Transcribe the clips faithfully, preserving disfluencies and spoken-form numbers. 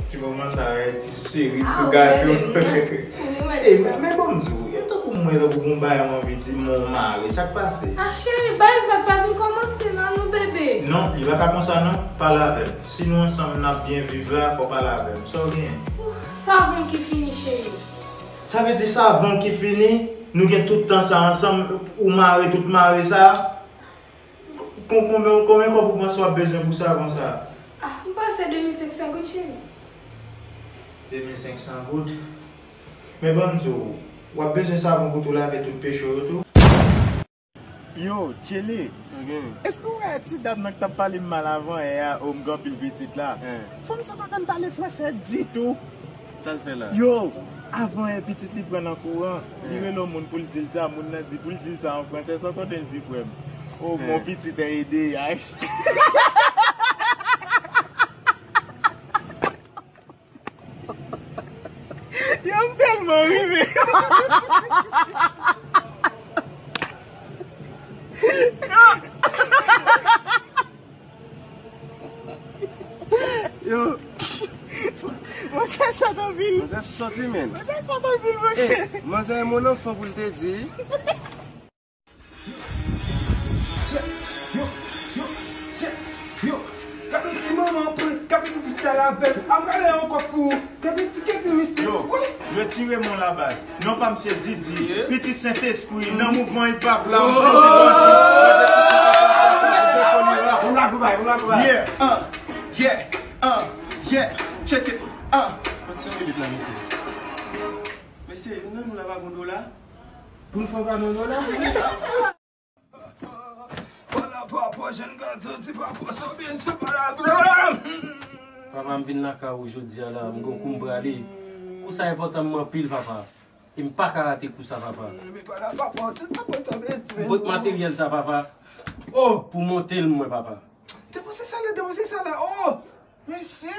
Ti moman sa a, ti seri sou gato. Ey, men, men ban m di w, e tankou mwen, tankou gon bagay m anvi di, men w mare, sa k pase? Ah, cheri, bay vag, pa vin kòmanse la non, bebe. Non, li pa ka konsa non, pale avè m. Si nou ansanm, n ap byen viv la, fò w pale avè m. Sa w genyen? Savon ki fini, cheri. Sa vle di savon ki fini? Nou gen tout tan sa ansanm, ou mare tout mare sa? Kon-, konbyen, konbyen kòb ou panse w ap bezwen pou savon sa a? Ah, m panse de mil senk san goud, cheri. De mil senk san goud? Men ban m di w, w ap bezwen savon pou tou lave tout peche w yo tou. Yo, Tchele, èske w wè ti dam nan k t ap pale m mal avan yè a, o m gen anpil pitit la? Fanm sa pa konn pale fransè ditou. Sa l fè la? Yo, avan yè pitit li pran nan kouran, li rele yon moun pou l di l sa, moun nan di pou l di l sa an fransè, sa w konn di frè m? O, mon pitit è ede, ay. Yo, m tèlman rive. Yo. Manzè sòt anpil. Manzè sòt wi, men. Manzè sòt anpil, monchè. Ey, manzè e mon enfant pou l te di. Yo, yo, yo, yo, yo. Gade ti manman pran, gade pou freestyle avè l. An m gade yon kòk pou ou. Gade ti kèt misye. Yo, retire mon la baz. Non pa m se Didi, pitit Sentespri, nan mouvman hip hop la, m fè Yeah, uh, yeah, uh, yeah, check it, uh. Mesye, nou nan nou la pa gon dola? Pou n fè pa gon dola? Papa, m vin lakay ou jodi a la, m gon kou m prale. Kou sa enpòtan m anpil, papa. E m pa ka rate kou sa, papa. M pot materyèl sa, papa. Oh, pou monte l mwen, papa. Depoze sa la, depoze sa la. Oh, mesye.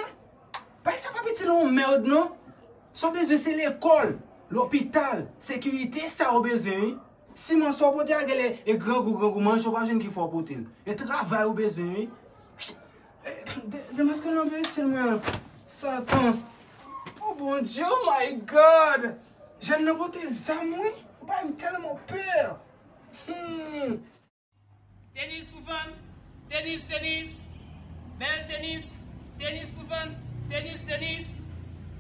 Bay sa pa piti nan yon mèd, non. Sa w bezwen se lekòl, lopital, sekirite, sa w bezwen, wi. Siman sa w pote a genlè e grangou, grangou, manje w pa jwenn ki fè w pote l. E travay ou bezwen, wi. E, de, demaske nan peyi stil mwen an. Satan. Oh, Bondye, oh my God. Jèn nan pote zam, wi. Ou bay m tèlman pè. Hmm. Tenis pou vann, tenis, tenis. Bèl tenis, tenis pou vann, tenis, tenis.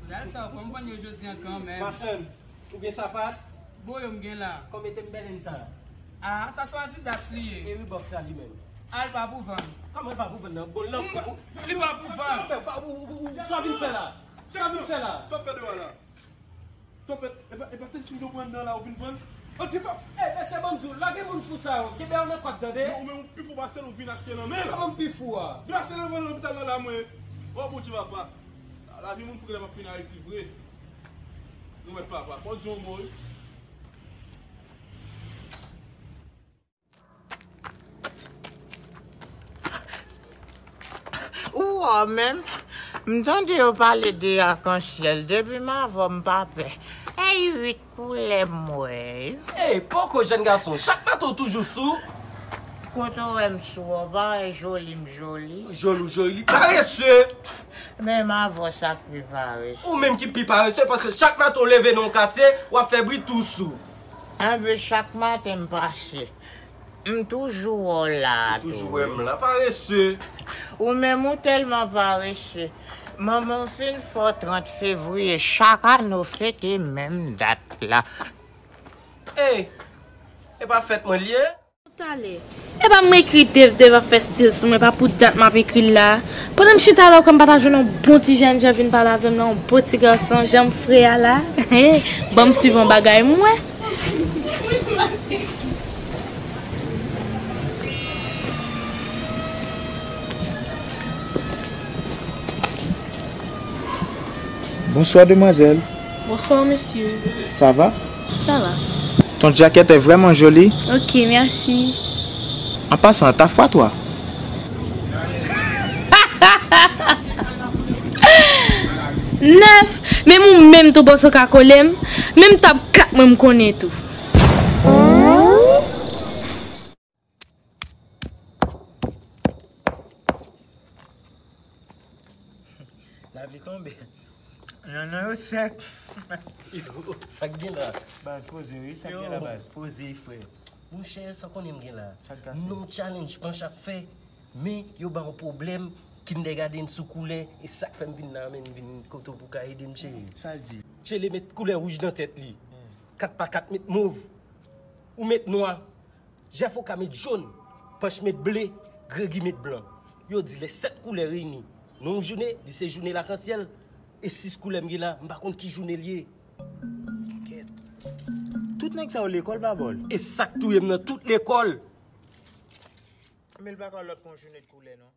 Sandal sa, fò m vann yo jodi a kanmenm. Machann, ou gen sapat? Bon, yo m gen la. Kòman te m bèlen sa? Ah, sa se Adidas li ye. E Reebok sa li menm? Al pa pou vann. Kòman pa pou vann nan? Bon, lan fou. Li pa pou vann. Ou, ou, ou, ou, sa w vin fè la? Sa w vin fè la? Sa w fè deyò la? Tòpèt, e pa, e pa tèl si m te pran nan la, ou vin pran l. An ti pap! Ey, mesye, ban m di w, lage moun fou sa yo, kenbe yo nan kòd, tande? Men ou menm ou pi fou pase l, ou vin achte nan men l. Kòman m pi fou a? Vin achte nan men l, lopital la, la, mwen. O, Bondye, papa. Lavi moun fou genlè p ap fin Ayiti vre. Granmèt papa, fò w di yon mo, wi. Ou wè menm, m tande yo pale de akansyèl, depi m avè w m pa pè. Ey, uit koulè m wè. Ey, poko jèn gason, chak maten w toujou sou. Kote w wè m sou, w pa wè joli m joli? Joli w joli, parese. Men m avè w sa k pi parese. Ou menm ki pi parese, paske chak maten w leve nan yon katye, w ap fè bri tou sou. Enben, chak maten m pase. M toujou wè w la tou. Ou toujou wè m la, parese. Ou menm ou tèlman parese. Manman w fin fè w trant fevriye, chak ane w fete menm dat la. Ey, e pa fèt mwen l ye? Talè. E pa m ekri Dev Dev ap fè stil sou mwen, pa pou dat m ap ekri l la. Pandan m chita la, ou kwè m pa ta jwenn yon bon ti jènjan vin pale avè m la, yon bon ti gason, jan m fre a la. Ban m swiv yon bagay, m wè. Bonsoir, demoiselle. Bonsoir, monsieur. Ça va? Ça va. Ton jacket est vraiment joli. Ok, merci. En passant, t'as froid, toi? Nèf, menm ou menm tou panse w ka kole m, menm tab kat mwen m konnen tou. Lapli Tonbe. Nannan yo sèk. Sa k gen la? Baz, poze wi, sa k gen la, baz? Poze, frè. Monchè, sa w konnen m gen la? Sa k gase? Non challenge panch ap fè. Men yo ba yon pwoblèm. Kindergarten sou koulè. E sa k fè m vin la, men m vin kote w pou ka ede m, cheri. Sa l di? Tchele met koulè wouj nan tèt li. Kat pa kat met mov. Ou met nwa. Jèf Oka met jòn. Panch met ble. Gregi met blan. Yo di lè sèt koulè reyini nan yon jounen, li se jounen lakansyèl. E sis koulè m gen la, m pa konn ki jounen l ye. Tout nèg sa yo lekòl pa bòl. E sa k touye m nan tout lekòl. Men l pa ka lòt kon jounen de koulè non.